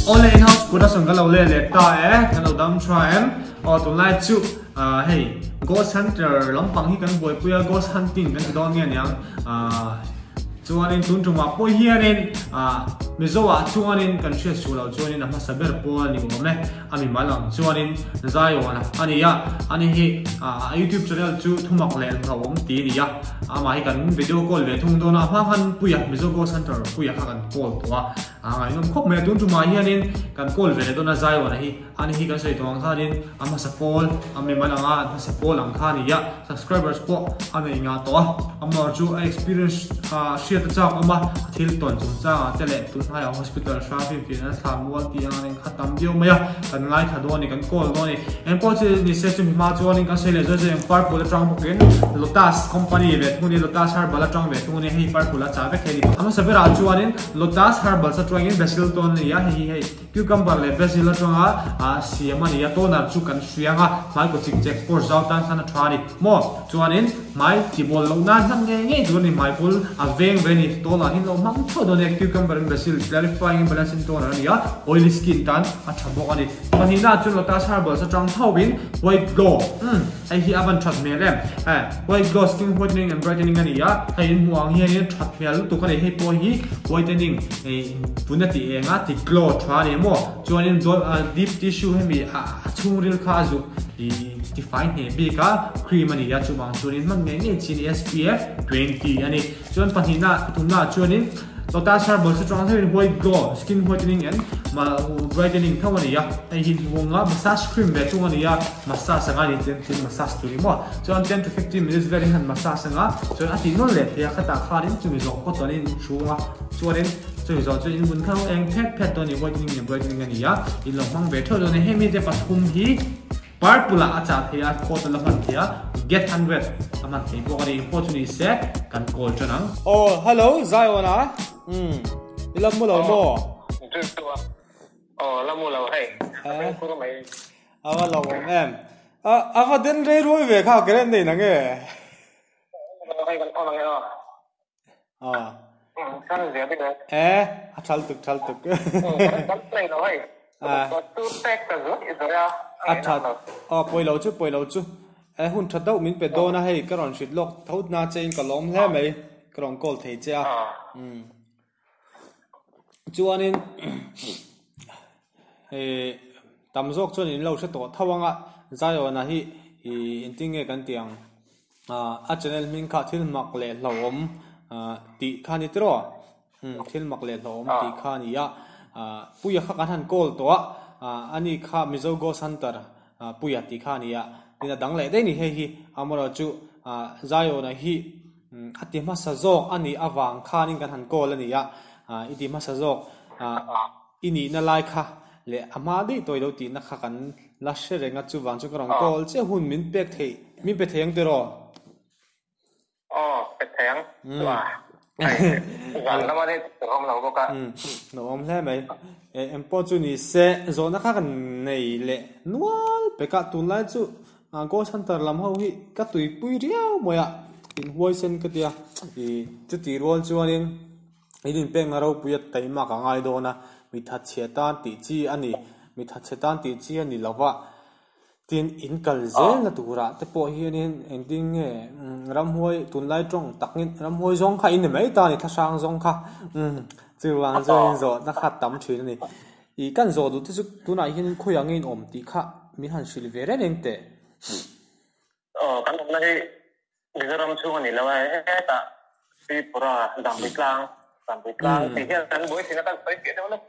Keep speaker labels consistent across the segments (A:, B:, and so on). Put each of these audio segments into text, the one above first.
A: Awle in house production kan lo let leh ta e, kan lo dam tha em? Aw tunlai chu hei ghost hunter lampang hi kan buaipui a, ghost hunting kan ti dawn nge niang chuanin tun tumah pawh hianin Mizo ah chuanin kan hriat suh loh chuanin a hmasa ber pawl a ni awm e. A mi mal ang chuanin Zion a ni a, ani hi a YouTube channel chu thumak leh hlauhawm ti a ni a, amah hi kan video call ve thung dawn a, a hma khan Puia, Mizo Ghost Hunter Puia kha kan call tawh a, a ngaihnawm khawp mai a, tun tumah hianin kan call ve leh dawn a Zion a hi, ani hi kan sawi tawh ang khanin a hmasa pawl, a mi mal anga an hmasa pawl ang kha a ni a, subscribers pawh a nei ngah tawh a, amah chu a experience hriat a chak awm a, a thil tawn chungchangah te leh tunhnaia hospital hrang finfiahna thlan mual tih ang in kha tam viau mai a, kan ngaithla dawn a ni, kan call dawn a ni. Engpawh chu ni se chumi hma chuanin kan sawi leh zawih zawih ang purple atang bawkin Lotus company ve thung a ni, Lotus herbal atang ve thung a ni, hei purple a chah vek thei a ni. A hmasa berah chuanin Lotus herbals atangin basil tawn a ni a, hei hi hei. Cucumber leh basil atanga siam a ni a, toner chu kan hriang a, hmai kaw chik chek pawr zau tan khan a tha a ni maw? Chuanin hmai ti bawl loh nan hman ngei ngei tur a ni, hmai bul a veng ve a ni, toner hi an lo hmang thuai dawn a ni, cucumber and basil clarifying and balancing toner a ni a, oily skin tan a tha bawk a ni. Pahnihna chuan lotus herbals atang tho in white glow, umm hei hi a van that hmel em, white glow skin whitening and brightening a ni a, hei in hmuh ang hianin a that hmel lutuk a ni, hei pawh hi whitening. Vun a tih eng a ti glow tha a ni maw? Chuanin deep tissue hemi a chhungril kha a zuk ti fai hneh bik a, cream a ni a, chuvang chuanin hman ngei ngei chi a ni SPF 20 a ni. Chuan pahnihna pathumna ah chuanin Lotus herbal chu chang theuhin white glow skin whitening and brightening tho a ni a, hei hi nghawng a massage cream ve thung a ni a, massage anga ni tlem tlem massage tur hi maw? Chuan 10 to 15 minutes velin han massage anga chuan a tih nawn leh thei a, khatah khanin chumi zawh pawh chuanin chhung a. Chuanin chumi zawh chu in vun kha eng phet phet dawn a ni, whitening leh brightening a ni a, in lo hmang ve theuh dawn a ni. Hemi te pathum hi purple ah a chah thei a, coat a la hman thei a, get 100 a hman thei bawk a ni. Engpawh chu ni se kan call tan ang. Aw hello Zion a, umm i la mu lo maw?
B: Aw la mu lo hei, a fimkhur mai.
A: A va lo awm em? A va den rei ruai ve kha ka ren nei na nge? Eh, a thal tuk thal tuk. A that aw pawi lo chu pawi lo chu eh hun tha deuh min pe dawn a hei ka rawn hrit lawk tho na che in ka lawm hle mai ka rawn call thei che a umm chuanin eh tam zawk chuan in lo hre tawh tho ang a Zion-a hi ih engtin nge kan tih ang. A channel hming kha thil mak leh hlauhawm tih kha a ni tiraw? Umm thil mak leh hlauhawm tih kha a ni a. Puia kha kan han call tawh a, ani kha Mizo Ghost Hunter Puia tih kha a ni a. Tin a dang leh daih a ni hei hi, amaherawh chu Zion-a hi a ti hmasa zawk a nih avang khanin kan han call a ni a, i ti hmasa zawk. I nihna lai kha leh a hma daih tawh i lo tihna kha kan la hre reng a, chuvang chu ka rawn call che hun min pek theih, min pe thei ang tiraw?
B: Aw, pe thei ang chu a, hei zan lama daih tur awm lo bawk a.
A: Umm, lo awm hle mai. E, engpawh chu ni se, zawhna kha kan nei leh nual pek a, tunlai chu Ghost Hunter lam ho hi ka tuipui riau mai a, inhuaisen ka tia, ih chutih rual chuanin In inpek na ropui a taihmak a ngai dawn a, mi thatchhe tan tih chi a ni, mi thatchhe tan tih chi a ni lo va, tin in kal zel na turah te pawh hianin engtin nge ramhuai tunlai tawng takin ramhuai zawng kha in ni mai ta a ni, thlahrang zawng kha chuvang chuan in zawhna kha tam thin a ni. Ih kan zawh duh te chu tunah hian khawiah nge in awm tih kha min han hrilh ve reng reng teh.
B: Aw kan awmna hi Mizoram chhung a ni lo a, hetah Tripura Zangpui tlang, Zangpui tlang tih hian kan buai thin a kan sawi fiah deuh lawk.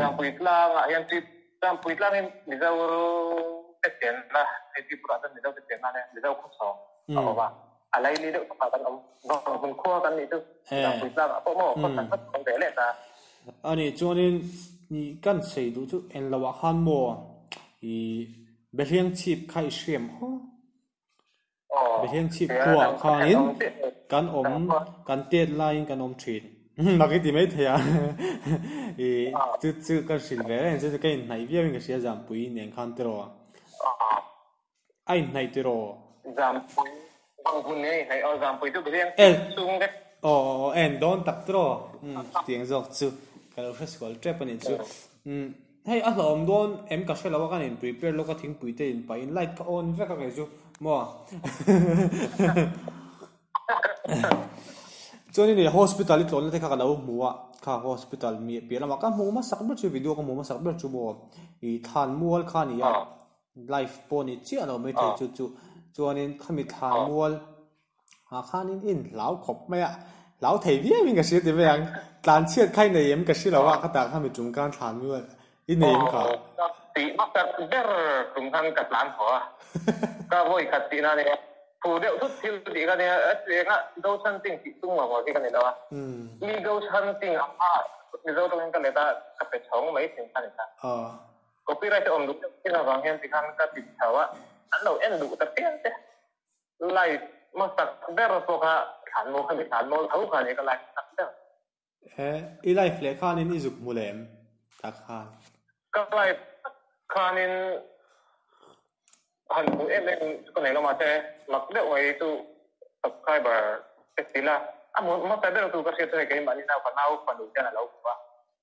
B: Zangpui tlangah hian Zangpui tlang hi Mizo te chenna hei Tripura chuan Mizo te chenna ania Mizo khawchhawng a awm a, a laili deuh takah kan awm. Vanghmun khua kan nih chu Zangpui tlangah pawh maw khaw khat khat awm ve leh ta.
A: A nih chuanin kan sawi duh chu englo ah khan maw ih Behliang chhip kha i hriam aw. Behliang chhip khuaah khanin kan awm, kan tet laiin kan awm thin. Mak i ti mai thei a. I chu chu ka hrilh ve reng chu ka inhnaih viau in ka hria Zampui nen khan tiraw. A inhnaih tiraw?
B: Zampui Vanghmun nen a inhnaih aw Zampui chu Behliang chhip chung vek.
A: Aw aw aw en dawn tak tiraw? Chutiang zawk chu ka lo hresual tep a nih chu. hei a hlauhawm dawn em ka hre lo a kan in prepare lawk a thingpui te in pah in light ka on vek a kei chu maw chuan in hospital i tlawnna te kha ka lo hmu a kha hospital mi piah lamah ka hmuh hmasak ber chu video ka hmuh hmasak ber chu maw i thlan mual kha a ni a live pawh ni chiah lo maithei chu chu chuanin khami thlan mual Ah khanin in hlau khawp mai a, hlau thei viau in ka hria ti mai ang, tlan chhiat kha i nei em ka hre lo a, khatah khan mi tum khan thlan mual i nei em kha?
B: Aw, ka tih hmasak ber tum khan ka tlan haw a, ka vawi khat tihna a nia, phu deuh thut thil tih ka nia, a cheng a ghost hunting tih tum lo maw hi ka ni lo a, mi ghost hunting ang kha Mizo tawngin ka let a, ka pe chhawng mai thin kha ni kha. Copyright a awm duh deuh thin avang hian tikhan ka ti chho a, an lo en duh ta pian te. Live hmasak ber pawh kha thlan maw kha mi thlan maw tho kha ni ka live hmasak ber.
A: He i live leh khanin i zuk hmu lem tak khan.
B: Ka live tak khanin han hmu em em chu ka nei lo mahse mak deuh mai chu subscriber te si la a hmu hmasa ber chu ka hriat chu hei keimahni nau ka nau fanu hian a lo hmu a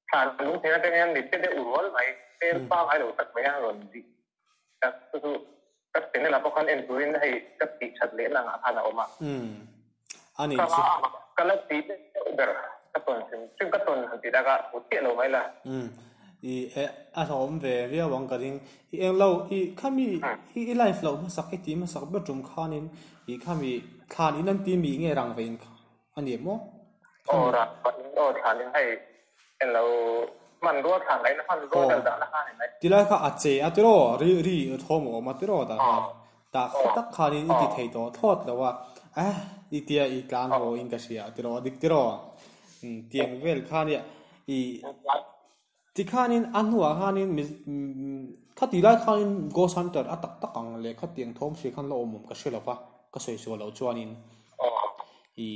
B: thlan lung thei atang hian mit te deuh rual mai hmel pangai lo tak mai hian a rawn dih Tak chu chu ka channel ah pawh khan en turin hei ka tih that leh na angah khan a awm a.
A: A nih chu.
B: Ka la tih deuh ber ka tawn hrim hrim ka tawn han tih takah hmu chiah lo mai la.
A: I e a hlauhawm ve viau ang ka ring. I eng lo i khami i i live loh hmasak i tih hmasak ber tum khanin i khami thlan in an ti mi nge rang ve in A ni maw?
B: Aw rang pahin aw thlan in hei en lo hmanrua thlan laih na hmanrua deuh dah na kha ni mai.
A: Tilai kha a che a tiraw ri ri thawm a awm a tiraw dah khan tah kha tak khanin i ti thei tawh thlawt lo a eh i tia i tlan haw in ka hria a tiraw a dik tiraw tiang vel kha nia i tikhanin a hnuah khanin kha ti lai khanin ghost hunter a tak tak ang leh khatiang thawm hria khan la awm awm ka hre lo va ka sawi sual loh chuanin i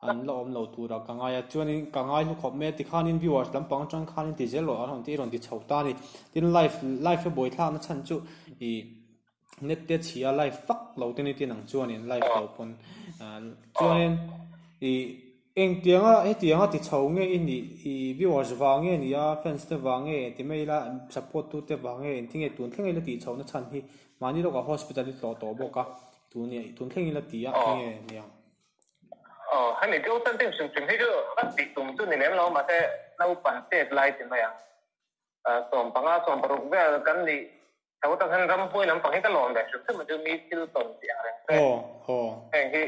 A: an la awm lo tura ka ngai a chuanin ka ngai hlu khawp mai a tikhanin viewers lampang atang khanin ti zel rawh an rawn ti rawn ti chho ta a ni tin live live a buai thlakna chhan chu i net te chhia live fak lo te ni tin ang chuanin live lo pawn chuanin i Engtianga hetianga ti chho nge i nih, i viewers vang nge ni a, fans te vang nge ti mai ila, support tu te vang nge engtin nge tun thleng ila tih chhoh na chhan hi mahni lawkah hospital i tlawh tawh bawk a, tun tun thleng ila ti a enge niang.
B: Aw, hemi Joe Chanting hrim hrim hi chu ka tih tum chu ni lem lo mahse naupang chet lai ti mai ang. 15 16 vel kan nih tho tak hian ramhuai lampang hi ka lawm ve hrim hrim a chu mi thil tawn tih ang reng te heng hi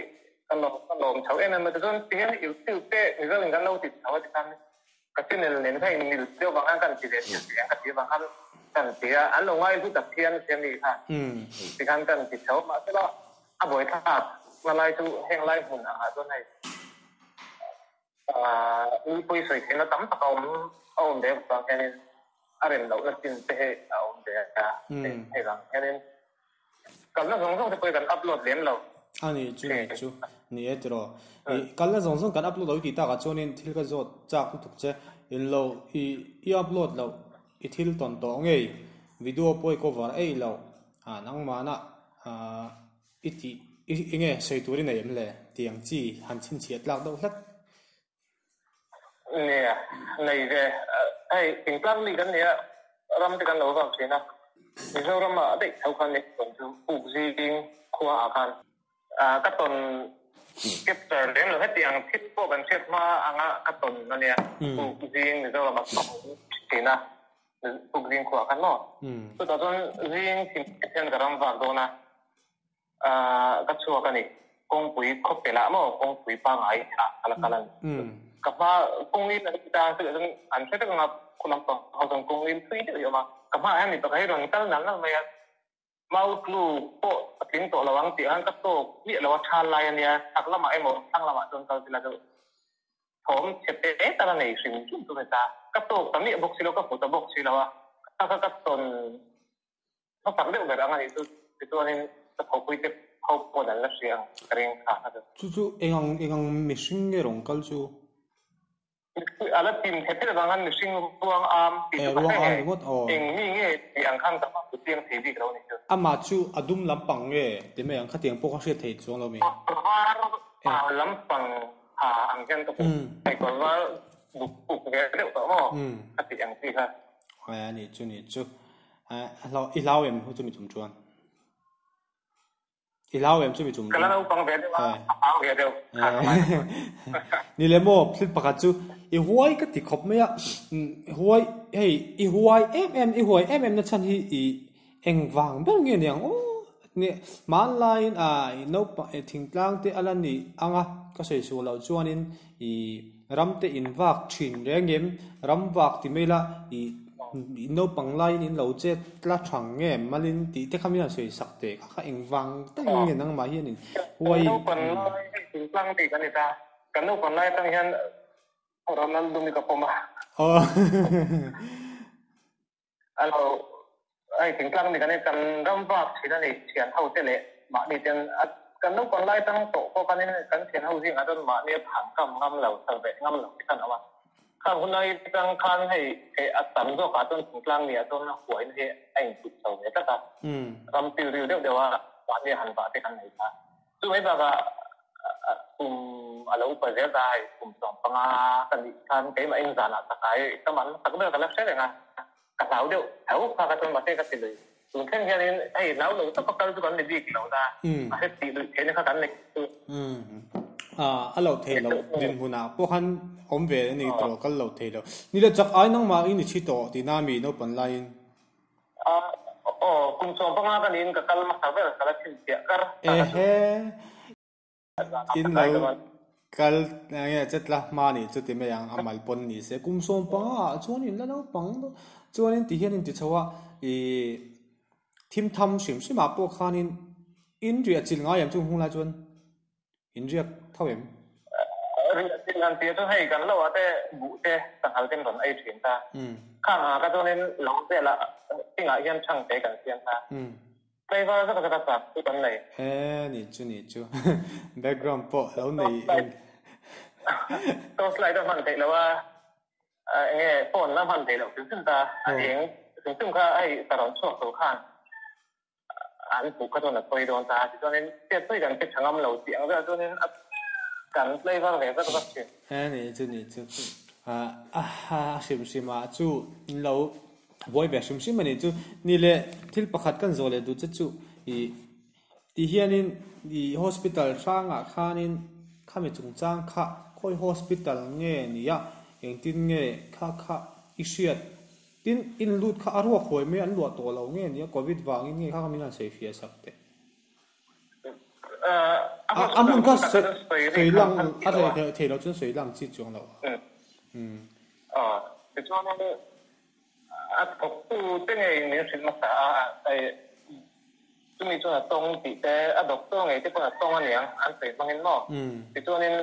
B: ka lawm ka lawm chho em em a tichuan ti hian YouTube te Mizo in kan lo ti chho a tikhan ka channel nen kha in mil deuh vang khan kan ti ve chiah tih ang ka ti avang khan kan ti a an lo ngai hlu tak hian sia mi kha tikhan kan ti chho mahsela a buaithlak na lai chu heng lai hmun ah chuan hei Mi pawi sawi theihna tam tak a awm a awm ve avang hianin a rem lohna chin te hi a awm ve a, hei vang hianin kalna zawng zawng te pawh hi kan upload lem lo.
A: A ni chu ni chu ni e tiraw. I kalna zawng zawng kan upload lo i tih takah chuanin thil ka zawt chak lutuk che in lo i i upload loh i thil tawn tawh ngei video pawh i cover eih loh a nangmahna I tih, i enge sawi tur i nei em le? Tih ang chi han chhinchhiah tlak deuh hlek.
B: Nia, nei ve. Hei, thingtlang mi kan nia, ram te kan lo vak thin a. Mizoram ah daih tho khan ni tawn chu puk zing khua ah khan ka tawn capture lem lo heti ang thil pawh kan hriat hma anga ka tawn a nia. Puk zing Mizoram ah ka awm thin a. Puk zing khuah khan maw? Chutah chuan zing thim hian ka ram vak dawn a, ka chhuak a ni. Kawngpui khaw pelh ah maw kawngpui pangngai ah ka la kal a ni. Ka hma kawngin an ti ta chutah chuan an hre vek ang a, khaw lampang ho chuan kawngin thui deuh hi a awm a. Ka hmaah hian mi pakhat hi rawn kal nal nal mai a, mau tlu pawh a tling tawh lo ang tih khan ka tawk miah lo a, thal lai a nia, chhak lamah emaw thlang lamah chuan kal sela chu Thawm chhe te tak a nei hrim hrim chu heta ka tawk ta miah bawk si lo, ka hmu ta bawk si lo a, ka kha ka tawn hmasak deuh ber ang a nih chu tichuanin ka thawhpui te ho pawn an la hria ang ka ring kha kha chu.
A: Chu chu eng ang eng ang mihring nge rawn kal chu?
B: A la tim thet thet avang khan mihring ruang am tih chu ka hre ngei, eng mi nge tih ang khan ka hma hmu chiang thei bik lo a nih chu.
A: Amah chu a dum lampang nge ti mai ang khatiang pawh ka hriat thei chuang lo mi.
B: Var lampang Ha ang hian ka hmu. Hei kawr var buk uk ve deuh tawh maw? Ka tih ang chi kha.
A: A nih chu nih chu. I hlau em chu mi tum chuan? I hlau em chu mi tum
B: chuan? Ka la naupang ve deuh a, a hlau ve deuh.
A: Ni le maw, thil pakhat chu i huai ka ti khawp mai a, huai hei i huai em em, i huai em em na chhan hi i engvang ber nge niang aw? Hmanlaiin a naupang thingtlang te a la ni ang a, ka sawi suh loh chuanin i ram te in vak thin reng em? Ram vak ti mai la i naupang laiin in lo chet tla thang nge malin tih te kha min han sawi sak teh kha kha engvang takin nge nangmah hian in huai
B: Kan naupang lai hi thingtlang bik a ni ta. Kan naupang lai atang hian Ronaldo mi ka pawm a. A lo hei thingtlang ni kan i kan ram vak thin a ni thian ho te leh mahni ten a kan naupang lai tang tawh pawh khanin kan thian ho zingah chuan mahni a phang kam ngam lo sal ve ngam lo te khan a awm a. Khang hun lai tang khan hei hei a tam zawkah chuan thingtlang ni ah chuan huaina hi a input chho ve tlat a, ram pilril deuh deuh a mahni a han vah te kan nei ta. Chu mai bakah kum a lo upa zel ta hei kum 15 ka nih khan keimah in zanah takai ka man tak ber ka la hre reng a, ka hlau deuh tho kha ka chuan mahse ka ti lui. Tun thleng hianin hei hlau lo taka kal chu kan ni bik lo ta, mahse tih luih theihna kha kan nei chu.
A: A lo thei lo dinhmunah pawh khan awm ve a ni tawh kal lo thei lo. Ni le chak ai nangmah in i thi tawh tihna mi naupan laiin.
B: Aw, kum 15 ka niin ka kal hmasa ber ka la chhinchhiah kar.
A: Ehe, in lo kal nge chetla hma nih chu ti mai ang, a mal pawn ni se. Kum 15 ah chuan in la naupang chuan in ti hian in ti chho a, ih thim tham hrim hrim ah pawh khanin in riah chilh ngai em chung hung lai chuan. In riak tho em?
B: Riah chilh han tia chu hei kan lo ah te buh te sanghal ten rawn ei thin ta. Khang ah ka chuanin lo velah thingah hian chhang te kan siam ta. Tlaivar zak zak a chak chu kan nei.
A: E nih chu nih chu. Background pawh lo nei in.
B: Torch light a hman theih loh a, enge phone a hman theih loh hrim hrim ta. A eng hrim hrim kha hei ka rawn chhuak tur khan. An puk kha chuan a pawi dawn ta a, tichuanin chet pawi kan che tha ngam lo tih ang velah chuanin a kan flavor ve vek vek thin.
A: He nih chu nih chu a hrim hrim ah chu in lo buai ve hrim hrim a nih chu. Ni leh thil pakhat kan zawh leh duh che chu ih ti hianin ih hospital hrangah khanin khami chungchang kha khawi hospital nge nia engtin nge kha kha i hriat Tin, in lut kha a ruak huai mai an luah tawh lo nge nia Covid vangin nge kha kha min han sawi fiah sak teh. A hmun kha sawi lang a thei lo chuan sawi lang chi chuang lo.
B: Tichuanin a thawktu te ngei min hrilh hmasa a, chumi chuan a tawng tih te, a doctor ngei te pawn a tawng aniang an sawi hmangin maw. Tichuanin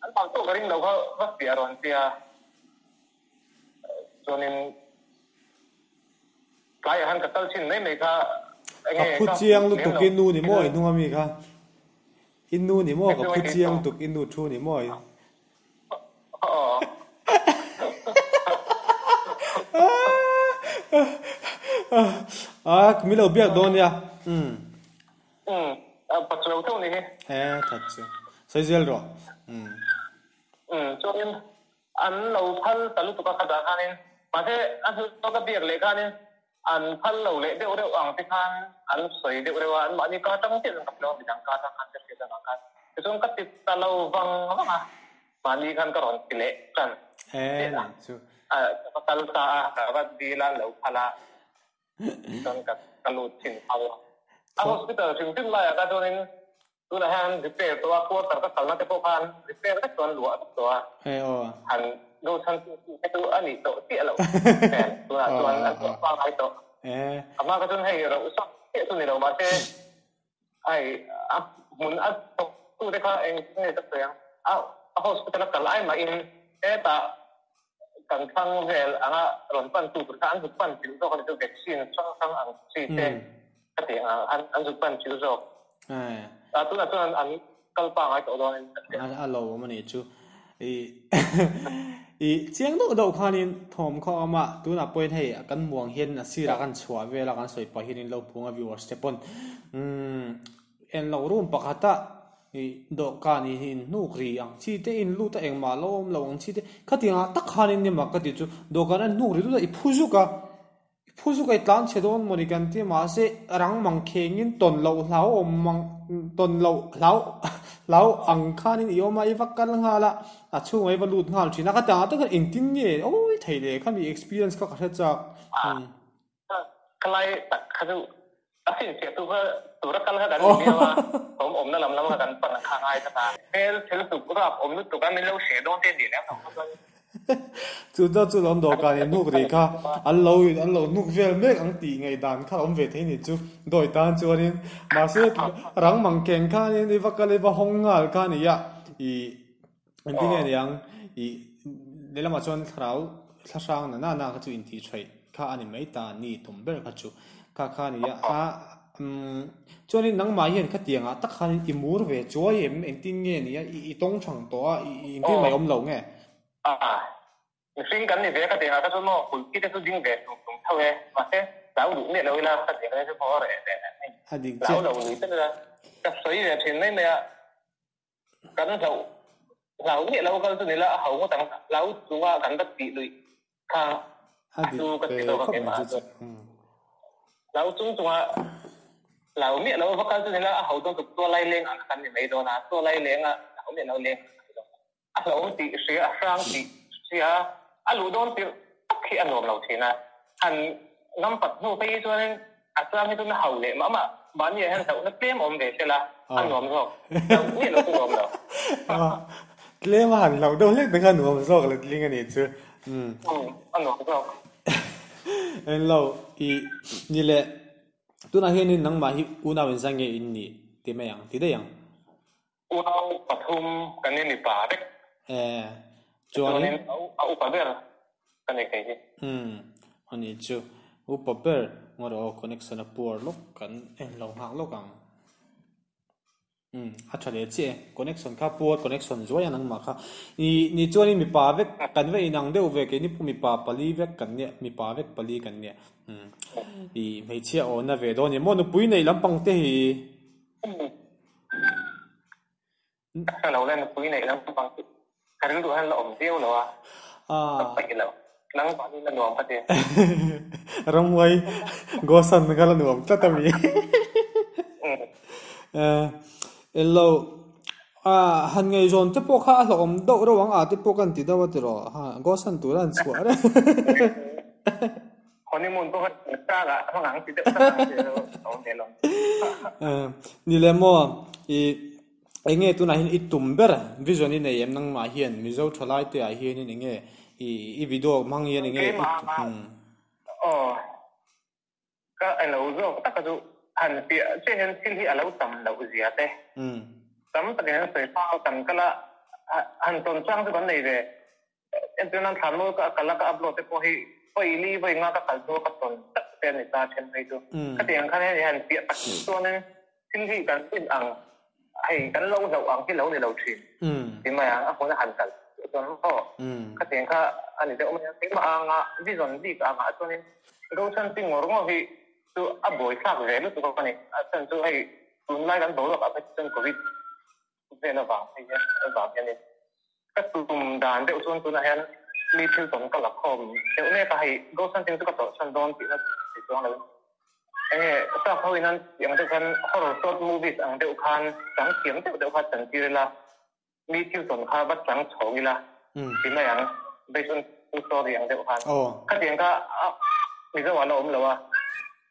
B: an vang tawk a ring lo kha va fiah rawn tia. Chuanin tlaiah han ka kal thin mai mai kha
A: enge ka phu chiang lutuk i nu ni maw i hnung ami kha i nu ni maw ka phu chiang lutuk i nu thu ni maw i A mi lo biak dawn nia
B: umm pachuau tho ni hi
A: e that chu sawi zel rawh
B: umm chuanin An lo phal ta lutuk a khatah khanin, mahse a hnu ka biak leh khanin an phal lo leh deuh reuh ang te khan an sawi deuh reuh a, an mahni ka tang chiah chuan ka phal lo a, midang ka tang khan ka hriat avang khan tichuan ka ti ta lo vang vang a, mahni khan ka rawn ti leh tan
A: chiah a,
B: ka va kal ta a, ka va dil a, an lo phal a, chuan ka lut thin phal a. A hospital hrim hrim laiah kha chuanin Tunah hian repair tawh a, quarter ka kalna te pawh khan repair vek chuan luah vek tawh a.
A: He aw.
B: Han go chhan tu tu te chu a nih tawh chiah loh nen tunah chuan an tuah pangai tawh. A hma kha chuan hei rauh sak chiah chu ni lo mahse hei a hmun a thawk tu te kha eng nge ka sawi ang a hospital a kal ai mahin hetah kan thlang vel anga rawn pan tu tur kha an zuk pan chilh zawk a ni chu vaccine hrang hrang ang chi te ka tih ang an an zuk pan chilh zawk. A tunah chuan an kal pangai tawh dawn in ka hria.
A: A lo awm a nih chu. I i chiang deuh deuh khanin thawm kha a awm a, tunah pawhin hei kan muang hian a sirah kan chhuah vel a kan sawi pah hian in lo phung a viewers te pawn umm En lo room pakhata ih dawhkan ih in hnuk ri ang chi te in lut a engmah lo awm lo ang chi te khatiang ah tak khan in ni mak ka ti chu dawhkan a hnuk ri lut a i phu zuk a. Phu chu kai tlan chhe dawn mawni kan ti mahse rang mang khengin tawn loh hlau awm mang tawn loh hlau hlau ang khanin i awm a i va kal nghal a a chhungah i va lut nghal thin a ka tah tak hian engtin nge awi thei leh khami experience kha ka hre chak.
B: Ka lai tak kha chu a finfiah tu kha tura kal kha kan ni viau a awm awmna lam lam kha kan pan kha ngai ta ta. Hmel thil tuk rap awm lutuk a min lo hreh dawn te ni lem lo kha chuan.
A: Chu chu chu lawm dawhkan in hnuk ri kha an lo in an lo hnuk vel mek ang tih ngaihdan kha awm ve thei ni chu dawi tan chuanin mahse rang mang keng khanin i va kal i va hawng nghal kha a ni a ih engtin nge niang ih lehlamah chuan thlarau thlahrang na na kha chu intih theih kha a ni mai ta ni tum ber kha chu kha kha a ni a a umm chuanin nangmah hian khatiang ah tak khan i mur ve chuai em engtin nge ni a i tawng thang tawh a i engtin mai awm lo nge?
B: Mihring kan ni ve khatiang ah kha chu maw kulhki te chu ding ve tum tum tho e mahse hlau duh miah lo ila khatiang te chu pawh a reh ve
A: a ni
B: hlau lo lui tlat ila ka sawi ve thin mai mai a. Kan hlauh hlau miah lo kal chu nila a ho ngawt ang, hlau chunga kan va tih luih kha
A: a chu ka ti
B: zawk a keimah ah chuan. Hlau chung chunga hlau miah lo va kal chu nila a ho dawn tuk tualai leng ang kha kan ni mai dawn a, tualai lenga hlau miah lo leng ang kha kan ni dawn a. A hlauhawm tih hria, a hrang tih hria, a luh dawn tirh tak hi a nuam lo thin a. Han ngam pat hnu phei hi chuanin a chang hi chu na hau leh mah mah, mahni ah hian hlauhna tlem awm ve se la, a nuam zawk. Hlauh miah lo chu nuam lo.
A: Tlem a han hlauh deuh hlek te kha nuam zawk letling a nih chu.
B: A nuam zawk.
A: Englo, i ni leh tunah hianin nangmah hi unau inzai nge in nih ti mai ang, ti daih ang.
B: Unau pathum kan ni mipa vek.
A: Eh, chuanin.
B: Chuanin a upa ber ka nei thei hi.
A: Umm, ani chu upa ber ngawt aw connection a poor lawk kan en lo nghak lawk ang. Umm, a tha leh chiah e, connection kha poor connection zuai a nangmah kha. Ni ni chuanin mipa vek kan va inang deuh ve keini pawh mipa pali vek kan nia, mipa vek pali kan nia. Umm, i hmeichhia awna ve dawn ni maw nupui neih lampang te hi.
B: Ka lo la nupui neih lampang chu ka rilru hian la awm viau lo a, ka paih lo. Tlangval hi la nuam ka ti.
A: Ramhuai Gosan kha la nuam tlat a mi. Elo han ngaihzawn te pawh kha a hlauhawm deuh reuh ang a te pawh kan ti deuh a tiraw Gosan tura an chhuah reng.
B: Honeymoon pawh kha chang ah hmang ang ti deuh tak ang ti deuh a awm ve lo.
A: Ni le maw, i enge tunah hian i tum ber vision i nei em nangmah hian Mizo thalai te ah hianin enge i i video hmang hian enge i
B: tum? Aw, ka elo zawk taka chu han piah chiah hian thil hi a lo tam loh zia te, tam takin an sawi fang kan kal a, han tawn chang chu kan nei ve. Entir nan thlan mawi ka kal a ka upload te pawh hi vawi li vawi nga ka kal hnu a ka tawn tak te a ni ta then phei chu. Khatiang ang khan hei han piah tak chuanin thil hi kan en ang hei kan lo hlauh ang hi lo ni lo thin ti mai ang a hmun a han kal chuan maw khatiang kha a ni deuh mai a. Keimah anga vision bik angah chuanin Roshan ti ngawr ngawr hi chu a buaithlak ve lutuk a ni. A chhan chu hei tunlai kan boruak ah phei chuan covid vel avang phei hian avang hianin ka tum dan deuh chuan tunah hian mi thil tawn ka la khawm deuh mek a, hei ghost hunting chu ka tawrh chhan dawn tihna ti chuang lo in enge staff ho in an tih ang deuh khan horror short movies ang deuh khan chang thiam deuh deuh kha chan tir ila mi thil tawn kha va chang chhawng ila ti mai ang based on true story ang deuh khan khatiang kha Mizo ah la awm lo a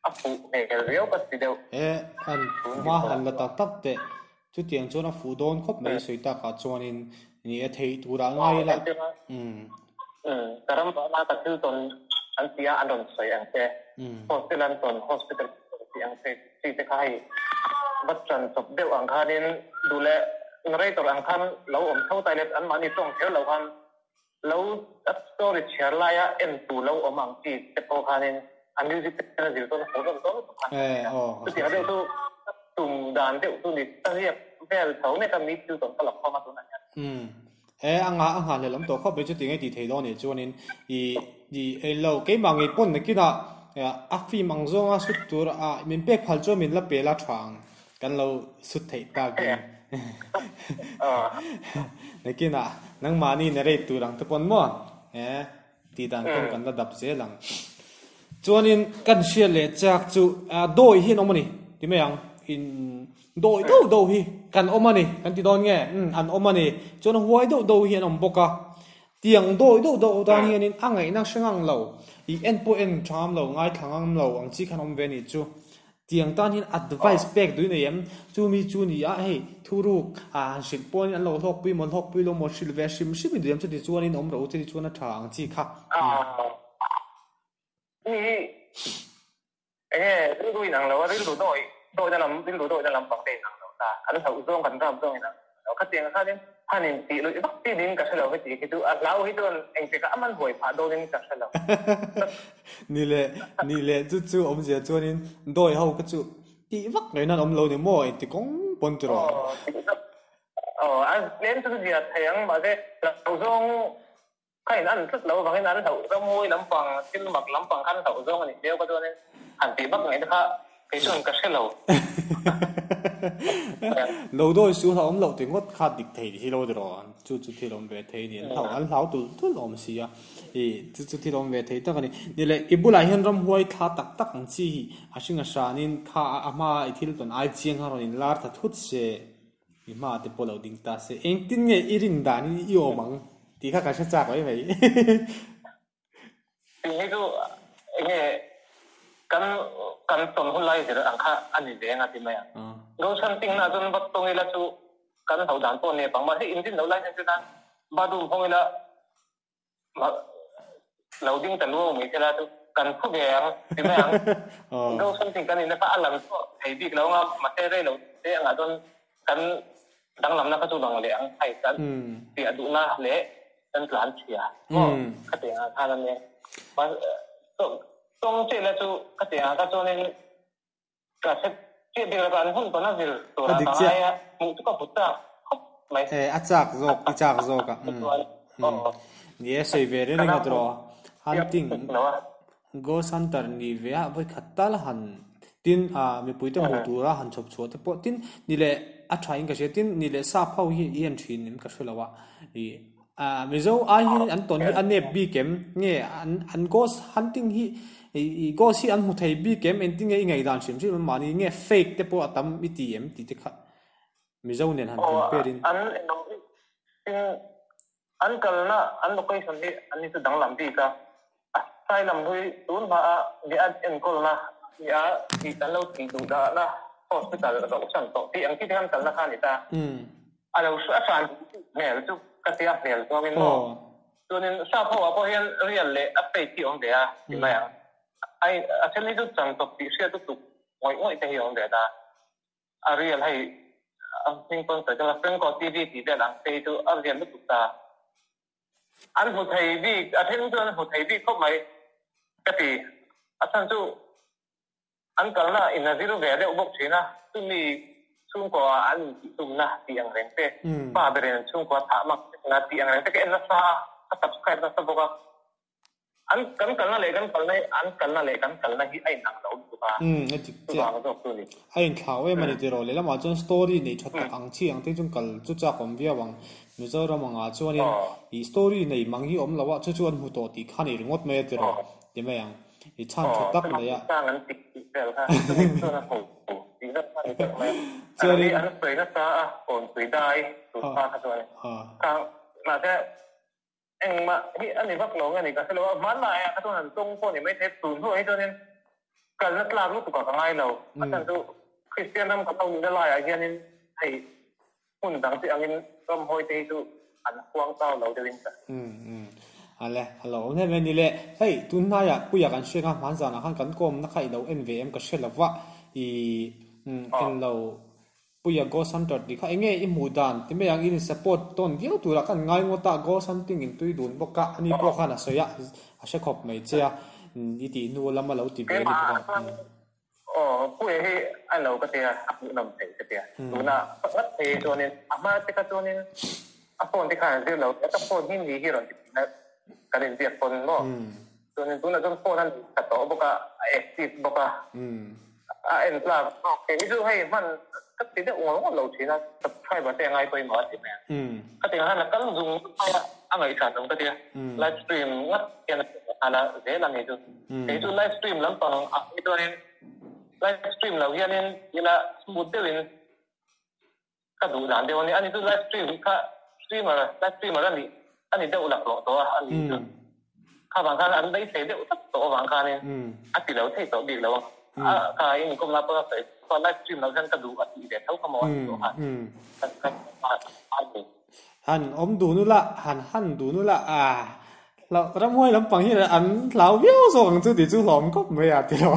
B: a fuh hmel riau ka ti deuh.
A: E an hma han la tak tak teh. Chutiang chuan a fuh dawn khawp mai sawi takah chuanin ni a theih turah ngai ila.
B: Ka ram vahna ka thil tawn an ti a, an rawn sawi ang che. Hostel an tawn, hospital an tawn tih ang che chi te kha hei va chan chawp deuh ang khanin duh leh narrator ang khan lo awm tho ta ila anmahni tawng kher lo khan lo story chhiar laia en tu lo awm ang chi te pawh khanin a music te a zir chuan a hmuh nawm dawn lutuk khan chutiang deuh chu ka tum dan deuh chu ni ka riak vel tho mek a mi thil tawn ka la khawm a tunah hian.
A: Umm e a ngah a nghah hlelh awm tawh khawp mai chutiang e tih theih dawn nih chuanin i i ei lo keimah ngei pawn nakinah a film ang zawnga sut tur a min pek phal chuan min la pe la tha ang. Kan lo sut theih takin nakinah nangmahni narrate tur ang te pawn maw eh tih dan kawng kan la dap zel ang. Chuanin kan hriat leh chak chu dawi hi an awm a ni ti mai ang. In dawi deuh deuh hi kan awm a ni kan ti dawn nge? Umm an awm a ni. Chuan huai deuh deuh hi an awm bawk a. Tiang dawi deuh deuh tan hianin a ngaihna hre ngang lo, i en pawh en tha ngam lo, ngaithla ngam lo ang chi khan awm ve a nih chu. Tiang tan hian advice pek duh nei em? Chu mi chu ni a, hei thuruk ah han hrilh pawhin an lo hlawkpui maw hlawkpui lo maw hrilh ve hrim hrim i duh em? Chuti chuanin awm rawh u, chuti chuan a tha ang chi kha.
B: Mi hi enge rilru in ang lo a, rilru dawi dawina lam rilru dawina lampang te in ang lo ta, kan hlauh zawng kan rap zawng in ang lo. Khatiang khanin han in tih luih vak chi ding ka hre lo heti khi chu a hlau hi chuan engtikah a man huai phah dawnin ka hre lo.
A: Ni leh ni leh chu chu awmzia chuanin dawi ho kha chu tih vak ngaihna an awm lo ni maw engti kawng pawn ti rawh.
B: Aw tih vak aw a tlem chu zia thei ang mahse hlauh zawng kha in an tlat lo avangin an hlauh ramhawi lampang thil mak lampang khan hlauh zawng a nih viau kha chuanin han tih vak ngaihna kha Kei chuan ka hre lo.
A: Lo dawi su hlauhawm loh ti ngawt kha dik thei hi lo ti rawh. Chu chu thil awm ve thei a ni. An hlau an hlau tulh tulh awm si a. Ih chu chu thil awm ve thei tak a ni. Ni leh i bulah hian ramhuai thla tak tak ang chi hi a hring a hranin kha a hma i thil tawn ai chiang kha rawn inlar ta thut se. I hma te pawh lo ding ta se. Engtin nge i rin danin i awm ang tih kha ka hre chak mai mai.
B: Tih hi chu enge kan kan tawn hun lai zir ang kha a ni ve anga ti mai a. Goshan ting na chuan va tawng ila chu kan ho dan pawh nep ang mahse in din lo lai hian chuan bathroom hawng ila lo ding ta luau mai thila chu kan phu ve ang ti mai ang. Goshan ting kan in kha a lang chhuak thei bik lo anga mahse rei lo te angah chuan kan danglamna kha chu lang leh ang hei kan piah duhna leh kan tlan chhia maw khatiang ah khan ania tawng chiah la chu khatiang ah kha chuanin ka hre chiah bik lo an hun pawn a zir tur ah ka ngai a hmuh chu ka hmu chak khawp mai
A: a chak zawk i chak zawk a ni e sawi ve reng reng a tawh hunting Ghost Hunter ni ve a vawi khat tal han tin ah mipui te hmuh tura han chhawp chhuah te pawh tin ni leh a tha in ka hria tin ni leh sap ho hi i en thin em ka hre lo a ih ah Mizo ai hian an tawn hi a nep bik em nge an an Ghost Hunting hi ih Ghost hi an hmu thei bik em engtin nge i ngaihdan hrim hrim em mahni nge fake te pawh a tam i ti em tih te kha Mizo nen han compare in.
B: An tin An kalna, an location hi an ni chu danglam bik a, a sailam hlui tun hmaah mi a enkawlna ni a tih an lo tih duh dahna hospital a zohsan tawh tih ang chi te khan kalna kha a ni ta. A lo a hran hmel chu ka tia hmel zawngin maw? Chuanin sap ho ah pawh hian real leh a fake hi a awm ve a ti mai ang. Ai a then hi chu chan tawp tih hriat lutuk ngawih ngawih te hi a awm ve ta. A real hei a hming pawn sawi tel a Franco TV tih vel ang te hi chu a real lutuk ta. An hmu thei bik a then chuan an hmu thei bik khawp mai ka ti. A chhan chu an kalna in a zir ve deuh bawk thin a, chumi chhungkaw ah an intih tumna tih ang reng te, pa berin an chhungkaw a thah mak na tih ang reng te ka en nasa a, ka subscribe nasa bawk a. An kan kalna leh kan kalna hi an kalna leh kan kalna hi a inang lo lutuk a.
A: Umm a dik chiah.
B: Chuvang zawk chu a ni.
A: A inthlau em a ni tiraw lehlamah chuan story nei tha tak ang chi ang te chuan kal chu chak awm viau ang. Mizoram angah chuanin ih story nei mang hi awm lo a chu chu an hmu tawh tih kha nei ringawt mai a tiraw ti mai ang. I chhan tha tak nei a.
B: Sang an tik tih vel kha chumi chuan a hmu tih vek kha ni deuh mai a.
A: Chuanin.
B: An sawi nasa a kawnpui dai tun hma kha chuan. Khang mahse Engmah hi a ni vak lo nge ni ka hre lo a, hmanlaiah kha chuan an tawng pawh ni maithei tun hnuah hi chuanin kalna tlak lutuk ah ka ngai lo. A chhan chu Kristian ram ka lo nihna laiah hianin hei hmun dang te angin ramhawi te hi chu an huang chau lo deuhin ka hria.
A: Umm umm ale a lo awm em em ni le. Hei tun hnaiah puia kan hriat kha hman zanah khan kan kawmna kha i lo en ve em ka hre lo va i umm en lo. Puia Ghost Hunter tih kha enge i hmuh dan ti mai ang in support tawn viau turah khan ngai ngawt a Ghost Hunting in tui dun bawk a ani pawh khan a sawi a a hre khawp mai che a i tih hnu lama lo ti ve a ni bawk a.
B: Aw Puia hi a lo ka tia a hmuhnawm thei ka tia tuna ngat phei chuanin a hma te kha chuanin a phone te khan a zir lo ka phone hi ni hi rawn ti thin a kan inbiak pawn maw chuanin tunah chuan phone a nei tha tawh bawk a a active bawk a. A en tlak zawk kei hi chu hei hman ka ti deuh ngawt ngawt lo thin a, subscriber te a ngai pawimawh a ti mai a. Ka ti ang khan a kal zung zung mai a, a ngaihsan awm ka ti a, live stream ngat hian a ti a. nghal a zel a ni chu. Kei chu live stream lampang ah hi chuanin live stream lo hianin ila smooth deuhin ka duh dan deuh a ni. Ani chu live stream kha streamer live streamer a nih a ni deuh laklawh tawh a, ani chu kha vang khan an beisei deuh tlat tawh avang khanin a ti lo thei tawh bik lo a. A kha inkawmna pawh a sawi chuan live stream lo hian ka duh a tih ve tho kha maw a ti tawh kha. Ka ni.
A: Han awm dun ula, han han dun ula, ah hlauh ramhuai lampang hi an hlau viau zawk ang chu tih chu hlawm khawp mai a ti lo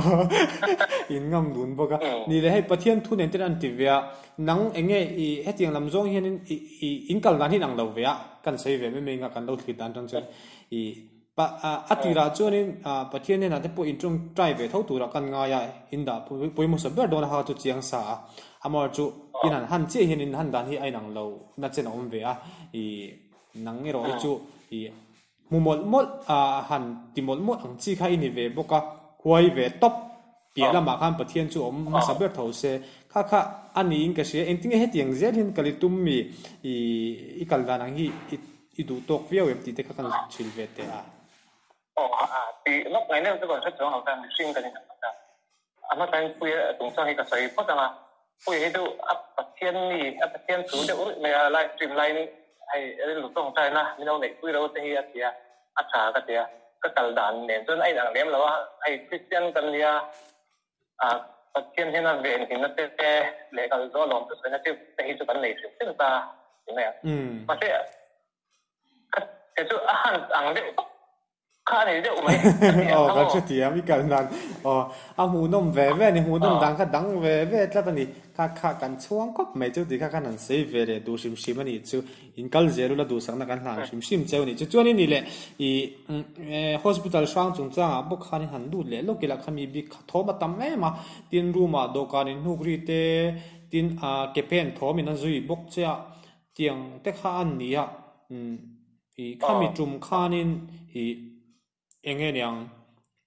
A: in ngam dun bawk a. Ni leh hei Pathian thu nen ten an ti ve a, nang eng nge i hetiang lam zawng hianin i i in kal dan hi in ang lo ve a, kan sawi ve mai mai anga kan lo thlir dan atang chuan i pa a tirah chuanin Pathian hnenah te pawh in tawngtai ve tho turah kan ngai a, in dah pawimawh sa ber dawn a kha chu chiang sa a, amaherawhchu chu in han han chiah hian in han dan hi a inang lo na chen a awm ve a, i nang erawh hi chu i hmu mawlh mawlh a han ti mawlh mawlh ang chi kha i ni ve bawk a, huai ve tawp piah lamah khan Pathian chu awm hmasa ber tho se, kha kha a niin ka hria, engtinge hetiang zel hian kal i tum mi i i kal dan ang hi i i duh tawk viau em tih te kha kan chhil ve teh a.
B: Aw a tih lawk ngai neuh chu kan hre chuang lo ta, mihring kan inang ta. A hmasain Puia chungchang hi ka sawi phawt ang a, Puia hi chu a Pathian mi, a Pathian thu deuh ruih mai a, live stream laiin hei rilru tawngtaina min lo neihpui lo te hi a ti a, a tha ka ti a, ka kal dan nen chuan a inang lem lo a, hei Kristian kan nia, Pathian hian a venhimna te leh kal zawh lawm thusawi te hi chu kan nei hrim hrim ta ti mai a. Mahse, kei chu a han ang deuh tawp kha a ni deuh mai a ti ang
A: Aw, kan hrethiam i kal nan. Aw, a hmuhnawm ve ve a ni, hmuhnawm dan kha dang ve ve tlat a ni. Kha kha kan chhuang khawp mai chu tih kha khan han sawi ve leh duh hrim hrim a nih chu. In kal zel ula duhsakna kan hlan hrim hrim cheu a nih chu. Chuanin ni leh i hospital hrang chungchangah bawk khan in han lut leh lawk ila khami bik kha thawm a tam em a, tin room ah dawhkan in hnuk ri te, tin ke pen thawm in a zui bawk che a, tiang te kha a ni a, i khami tum khanin i Eng nge niang?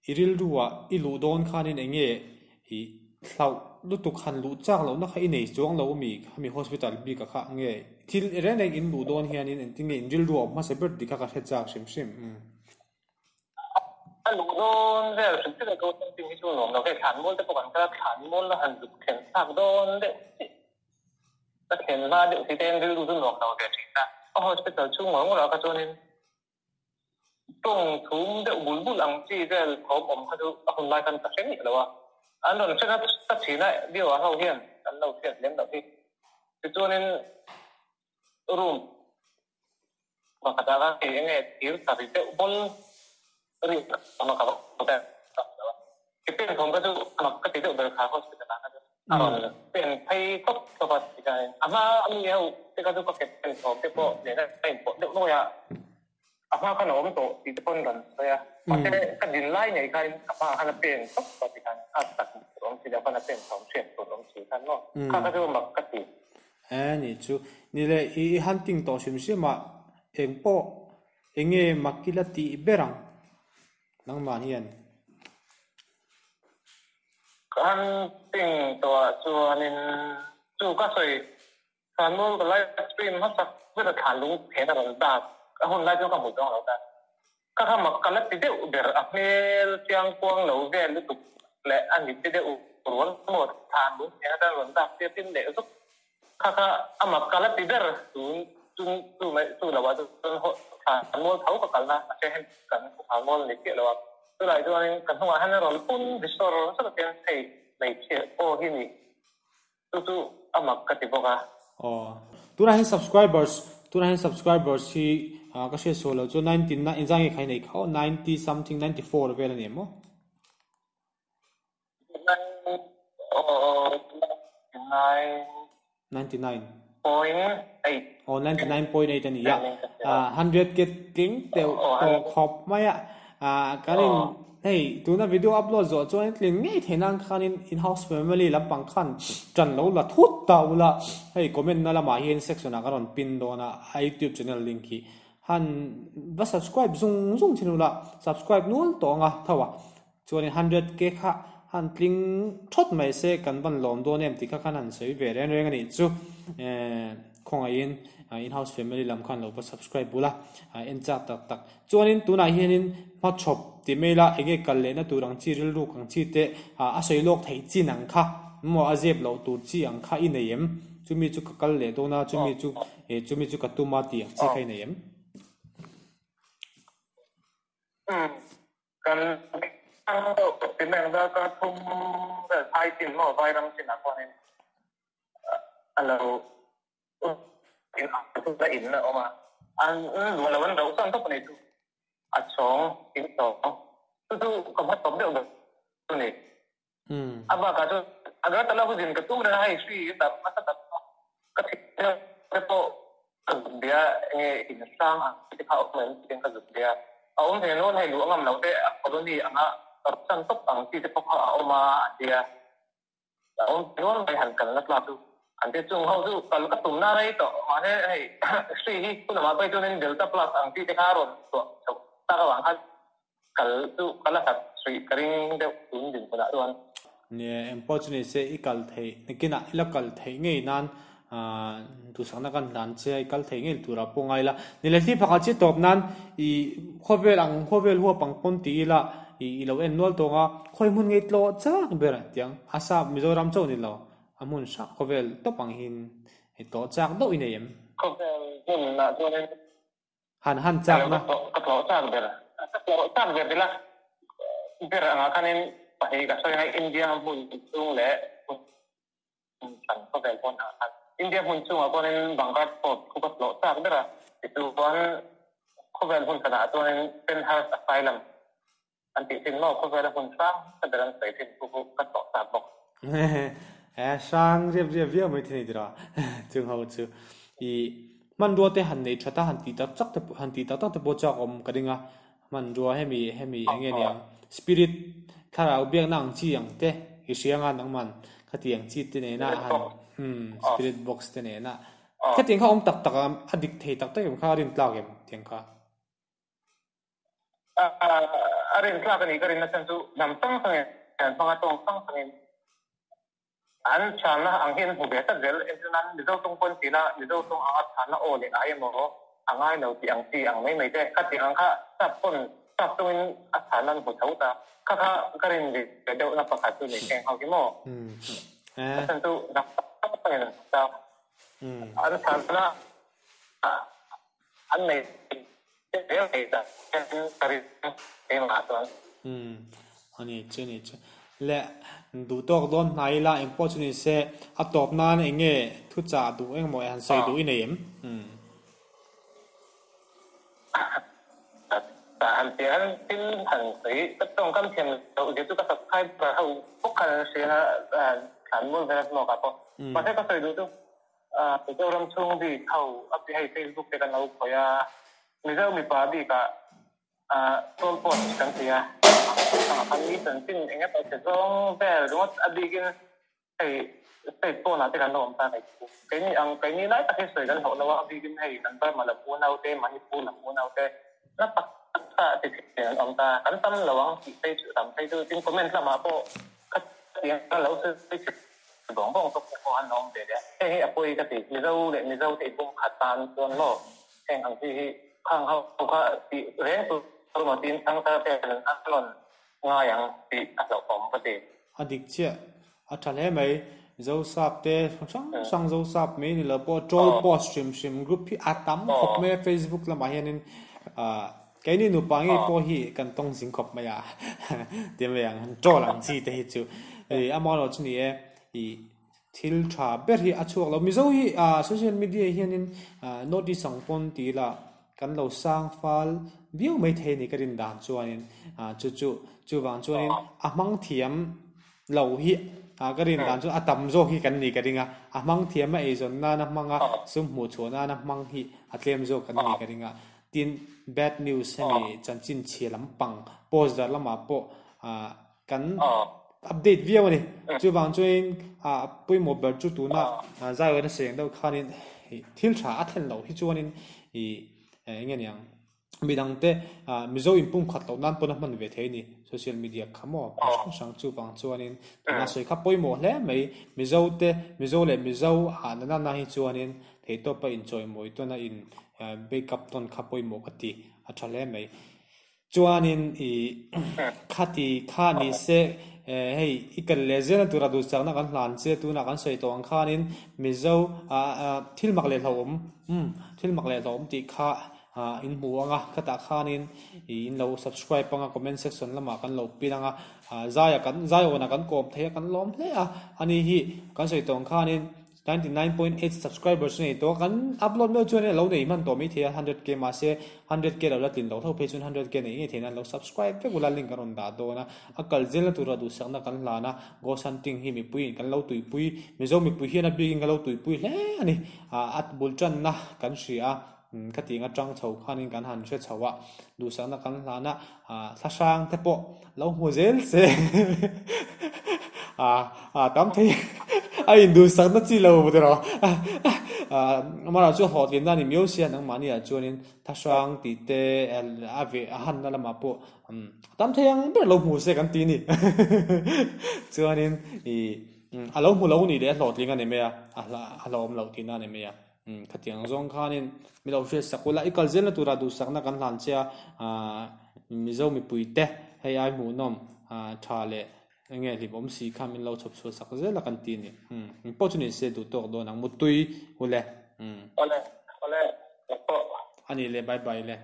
A: I rilruah i luh dawn khanin eng nge i hlauh lutuk han luh chak lohna kha i nei chuang lo ami khami hospital bik a kha nge thil reng reng in luh dawn hianin engtin nge in rilruah awm hmasa ber tih kha ka hre chak hrim hrim.
B: A luh dawn vel hrim hrim a chu something hi chu nuam lo hei thlan mual te pawh kan kal a thlan mual la han zuk thlen thlak dawn deuh chiah ka thlen hma deuh si te hian rilru chu nuam lo ve thin a, a hospital chhung ngawr ngawr ah kha chuanin Tawng thum deuh bul bul ang chi vel thawm awm kha chu a hun lai khan ka hre miah lo a, an rawn hre nasa thin a, viewer ho hian an lo hriat lem loh hi. Tichuanin room pakhatah khan hei enge thir tari deuh bawl ri awm a ka va hmu ta lo a. Ke pen thawm kha chu mak ka ti deuh ber kha hospital ah kha chuan a rawn pen phei khawp khawp a ti khan a hma ami ho te kha chu ka ke pen thawm te pawh nena a inpawh deuh nuai a. A hma khan a awm tawh tih te pawn rawn sawi a, mahse ka din lai ngei khan a hmaah khan a pen tawp tawh ti khan a tak tur awm si lo khan a pen thawm hriat tur awm si khan maw kha kha chu mak ka ti.
A: E nih chu, ni le i hunting tawh hrim hrim ah eng pawh eng nge mak ila tih ber ang nangmah hian.
B: Ka hunting tawh ah chuanin chu ka sawi Thlanmual ka live stream hmasak ber a thlan lung phen a rawn dak a hun lai chuan ka hmu zawng lo ta. Ka kha mak ka la ti deuh ber a hmel chiang kuang lo vel lutuk leh a mit te deuh rual maw thlan lung phen atan rawn dak tir tin leh zuk kha kha a mak ka la ti ber tun chun chu mai chu lo ah chuan thlanmual tho ka kalna a hre hen kan thlanmual a ni chiah lo a chulai chuanin ka hnungah hian a rawn pun ri sawr sawr hian hei hmeichhia aw hi ni Chu chu a mak ka ti bawk a.
A: Aw. Tunah hian subscribers, tunah hian subscribers hi ka hriat sual lo chu 99 inzai nge kha i nei kha aw, 90 something, 94 vel a ni em aw?
B: Aw, 99.
A: 99.
B: Point eight.
A: Aw, 99.8 a ni a. 100 ke tling teuh tawh khawp mai a. Kan in Hei, tuna video upload zawh chuan tlin ngei theih nan khanin in-house family lampang khan ṭan lo la thut ta ula, hei comment na lamah hian section ah ka rawn pin dawn a, a youtube channel link hi han va subscribe zung zung thin ula, subscribe nual tawh anga tho a, chuanin 100k kha han tling thawt mai se kan van lawm dawn em tih kha khan han sawi ve reng reng a nih chu, eh khawngaihin In House Family lam khan lo va subscribe bula en chak tak tak. Chuanin tunah hianin hmachhawp ti mai ila enge kal lehna tur ang chi rilruk ang chi te a sawi lawk theih chin ang kha maw a zep loh tur chi ang kha i nei em? Chumi chu ka kal leh dawn a, chumi chu chumi chu ka tum a tih ang chi kha i nei em?
B: Umm kan ti mai ang darkar thum vel phai chin maw vairam chinah khuanin a lo in a in a awm a, an luah lo an rauh chuan tawp a ni chu a chhawng in chhawng chu chu ka hma tawp deuh deuh a ni. A bakah chuan Agartala hu zin ka tum reng a hei hri tak nasa tak ka thih te pawh ka zuk bia enge in hrang ang te kha a awm em tih ka zuk bia a awm thei nual hei luh a ngam lo te a colony anga rauh tawp ang chi te pawh kha a awm a a tia. A awm nual mai han kalna tlak chu an ti chung ho chu kal ka tumna rei tawh mahse hei hri hi hun lamah phei chuanin Delta plus ang chi te kha a rawn chhuah chhoh tak avang khan kal chu ka la hlat hrih ka ring deuh tun dinhmunah chuan.
A: Nia engpawh chu ni se i kal theih nakinah i la kal theih ngei nan duhsakna kan hlan che a i kal theih ngei turah pawh ngai la ni le thli pakhat chiah tawp nan i khawvel ang khawvel huap ang pawn ti ila i i lo en nual tawng a khawi hmun ngei tlawh chak ber a tiang a sap Mizoram chauh ni lo a hmun hrang khawvel tawp ang hian i tlawh chak deuh i nei em?
B: Khawvel hmunah chuanin
A: Han han chak na.
B: Ka tlawh chak ber ka tlawh chak ber ila ber angah khanin pahnih ka sawi a India hmun chung leh Kan khawvel pawn ah khan India hmun chungah pawhin Bangkar Fort khu ka tlawh chak ber a, tichuan khawvel hmun khatah chuanin Penhurst Asylum an tih thin maw khawvela hmun hrang hmasa ber an sawi thin khu chu ka tlawh chak bawk.
A: He hrang riap riap viau mai thei tira chung ho chu i hmanrua te han nei that a han tih tak tak te han tih tak tak te pawh chak awm ka ring a Hmanrua hemi hemi eng nge niang spirit thlarau biakna ang chi ang te i hria nga nangman khatiang chi te nena han umm spirit box te nena khatiang kha awm tak tak a a dik thei tak tak em kha a rin tlak em tiang kha.
B: A rin tlak a nih ka rinna chhan chu hnam hrang hrangin an hmang a tawng hrang hrangin an chhanna ang hi an hmu ve tlat zel entir nan Mizo tawng pawn tina Mizo tawng anga chhanna aw leh ai emaw a ngai lo tih ang chi ang mai mai te khatiang ang kha sap pawn sap tawngin a chhanna an hmu tho ta kha kha ka rin ve deuhna pakhat chu nei thleng ho hi maw a chhan chu hnam hrang hrangin an hmu ta an chhanna an nei zel thei ta hian ka ring keimah chuan.
A: Umm a ni chu a ni chu. Le duh tawk dawn hnai ila eng pawh chu ni se a tawp nan eng nge thu chah duh eng maw han sawi duh i nei em? Umm.
B: Han tih han thil han sawi ka tawngkam thiam loh zia chu ka subscriber ho bawk khan an hria a thlan mual vel a hmuak ah pawh. Mahse ka sawi duh chu Mizoram chhung bik ho a pi hei Facebook te kan lo khawih a, Mizo mipa bikah troll post kan ti a, ah khan mi chanchin eng emaw che zawng vel ringawt a bikin hei state pawnah te kan lo awm ta hei chu. Keini ang keini lai tak hi sawi kan hlawh lo a, a bikin hei kan Burma lam unau te, Manipur lam unau te na tak tak a ti thin an awm ta, kan tam lo ang tih phei chu tam phei chu tin comment lamah pawh khatiang a lo sawi thin. Bawng bawng tawk te pawh an awm ve leh. Heng hi a pawi ka ti. Mizo leh Mizo te i bum khat tan chuan maw heng ang chi hi khang ho kha tih reng tur maw tiin thangthar te an rawn ngai ang tih a hlauhawm ka ti.
A: A dik chiah. A tha hle mai. Zosap te hrang hrang Zosap mai ni lo pawh troll post hrim hrim group hi a tam khawp mai a Facebook lamah hianin keini nupa ngei pawh hi kan tawng zing khawp mai a ti mai ang troll ang chi te hi chu amaherawhchu chu ni e ih thil tha ber hi a chhuak lo Mizo hi social media hianin north east ang pawn ti ila kan lo sang fal viau mai thei a ni ka rin dan chuanin chu chu chuvang chuanin a hmang thiam lo hi ka rin dan chu a tam zawk hi kan ni ka ring a a hmang thiam a eizawn nana hmang a sum hmuh chhuah nana hmang hi a tlem zawk kan ni ka ring a. Tin, bad news hemi chanchin chhia lampang post dar lamah pawh kan update viau a ni. Chuvang chuanin pawimawh ber chu tuna zaiawina seng deuh khanin thil tha a thlen loh hi chuanin ih eng nge niang. Midangte Mizo inpumkhat loh nan pawn a hman ve thei a ni. Social media kha maw hmun hrang hrang chuvang chuanin tuna sawi kha pawimawh hle mai. Mizo te Mizo leh Mizo ah na na hi chuanin theihtawpa inchawimawi tawn a in break up tawn kha pawimawh ka ti a tha hle mai. Chuanin i khati kha ni se hei i kal leh zel na tura duhsakna kan hlan che tunah kan sawi tawh ang khanin Mizo thil mak leh hlauhawm umm thil mak leh hlauhawm tih kha in hmu ang a khatah khanin ih in lo subscribe ang a comment section lamah kan lo pin ang a zaia kan zaiawnah kan kawm thei a kan lawm hle a ani hi kan sawi tawh ang khanin 99.8 subscribers a nei tawh a, kan upload meuh chuan a lo nei hman tawh maithei a, 100k mahse 100k lo la tlin loh hlauh phei chuan 100k nei ngei theihna an lo subscribe vek ula link a rawn dah dawn a, a kal zelna tura duhsakna kan hlan a, ghost hunting hi mipuiin kan lo tuipui, Mizo mipui hian a bikin kan lo tuipui hle a ni, a bul tanna kan hria a, khatiang atang chho khanin kan han hre chho a, duhsakna kan hlan a, thlahrang te pawh lo hmu zel se tam thei a induhsakna chi lo maw tiraw amaherawhchu chu hlawhtlinna a ni miau sia nangmahni ah chuanin thlahrang tih te a ve a hanna lamah pawh tam thei ang ber lo hmu se kan ti a ni chuanin ih a lo hmu lo nih leh a hlawhtling a ni mai a a hlauhawm loh tihna a ni mai a. Umm khatiang zawng khanin mi lo hriat sak ula i kal zelna tura duhsakna kan hlan che a aah Mizo mipui te hei ai hmuhnawm aah tha leh enge hlimawm si kha min lo chhawp chhuah sak zel a kan ti a ni umm engpawh chu ni se duh tawk dawn ang mutui ule umm.
B: Awle awle ka pawh.
A: A nih leh bye bye le.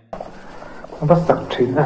B: A va sak thin a.